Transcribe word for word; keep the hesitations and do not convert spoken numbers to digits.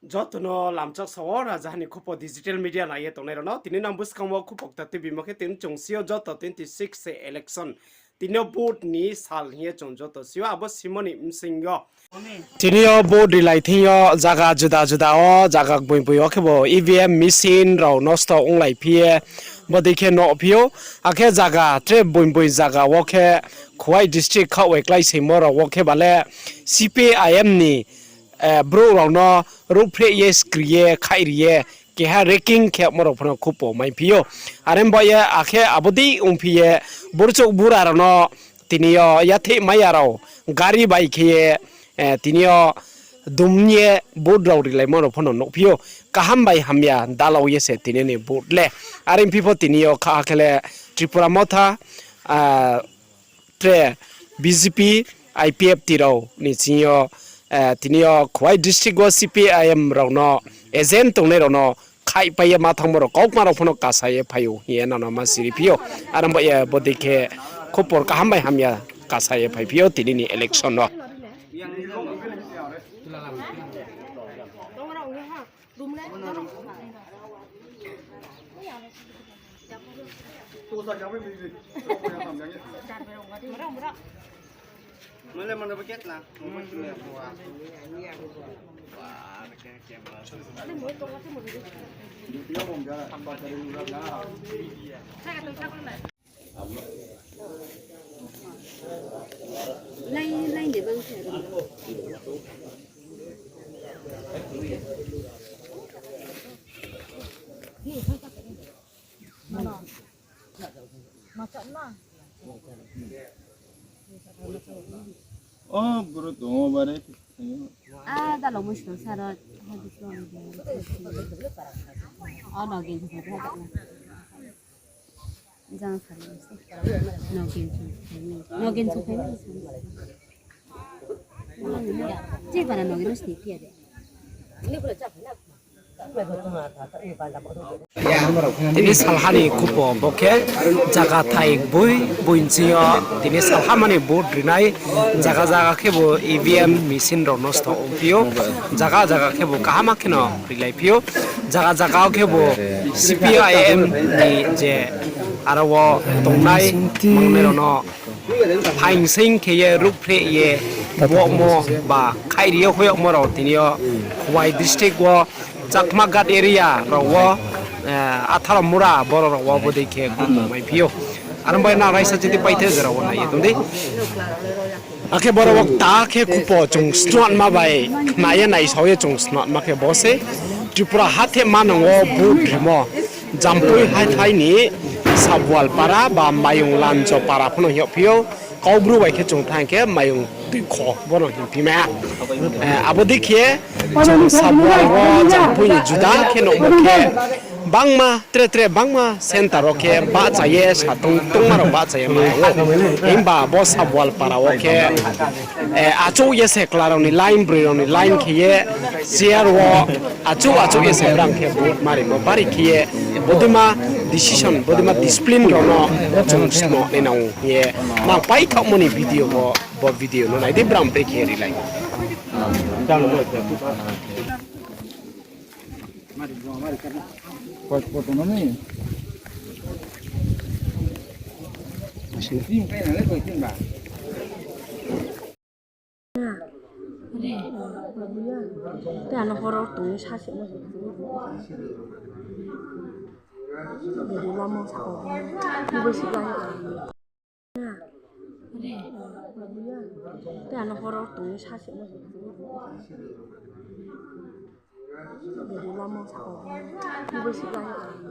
Joto no lamchak sa wo, rajaha ni khupo digital media nai ye tongnai rao no. Tini nang buskang wo khupo kta tuibimo khe tini chung si yo joto twenty six se election. Tini yo vote ni sal hing ye chung joto si yo, abo simo ni bsing yo. Tini yo vote rilai thing yo zaga juda juda wo, zaga gboi gboi wo khe bo E V M machine rao nosto onglai phi ye, bodei khe nuh phi ou. Akhe zaga tre gboi gboi zaga wo khe Khowai district khaoh bai klái seimo rao wo khe ba le C P I M ni, eh, brouh rao no ruhphreh ye, skri ye, khaihri ye, keha ragging khe yagmo rao pho no khupo mai phi ou. Are bo ye akhe abo dei ong phi ye, burchouh bura rao no tini yo yatheh maiya rao gari bai khe ye, eh, tini yo dum ye vote rao rilaimo rao pho no nuh phi ou. Kaham bai hamya dalao ye se tini ni vote le. Are phi pho tini yo kha khe le Tripura Motha, ah, tre B J P, I P F T rao ni sing yo, eh, tini yo Khowai district wo C P I M rao no agent tongnai rao no khaihpai ye ma thanngmo rao kaukma rao pho no kasa ye phai ou hing ye nang no ma siri phi ou. Are bo ye bodei khe khupor kaham bai hamya kasa ye phai phi ou tini ni election wo. O, bro, tong o bare. A, dalo musto saro. O, login. Jang sari. Login. Login. Chini para login sini pia de. Tini salha ni khupo bo khe zaga thai boi boi ni sing yo tini salha mani vote rinai zaga zaga khe bo E V M machine rao nosto ong phi ou. Zaga zaga khe bo kaham khe no rilai phi ou. Zaga zaga khe bo C P I M ni je aro wo tongnai mangnai rao no phaing sing khe ye ruhphreh ye bohmo ba khaihri ye hoih yagmo rao tini yo Khowai district wo Chakma Ghat area rao wo, eh, Atharomura boro rao wo bodei khe khupo mai phi ou. Aro bai nang raisa chiti paithe jora wo nai ye tong di. Akhe boro wo kta khe khupo chung snatma bai khna ye naisao ye chung snatma khe bo se Tripura hatheh manang wo vote rimo. Jampui hathái ni Sabual para ba Mayung Lanjo para pho no hing yag phi ou. Kaubru bai khe chung thanng khe Mayung Tuikho bo no hing phi mai ha. Eh, abo dei khe chung Sabual wo Jampui ni juda khe nuhmo khe bangma tre tre bangma center wo khe bahcha ye sa tong, tongma rao bahcha ye ma ou. Himba bo Sabual para wo khe, eh, achouh ye se chla rao ni line, broi rao ni line khe ye chair wo achouh achouh ye se brang khe vote marimo bari khe ye bodeima decision, bodeima discipline rao no chung sno nai nang ou hing ye nang paithaohmo ni video wo, bo video no nai di brang brekhe rilai. Te ano horo tong sa se mo. Bedi lamo sa ko. Ibo si lai. Te ano horo tong sa se mo. Bedi lamo sa ko. Ibo si lai.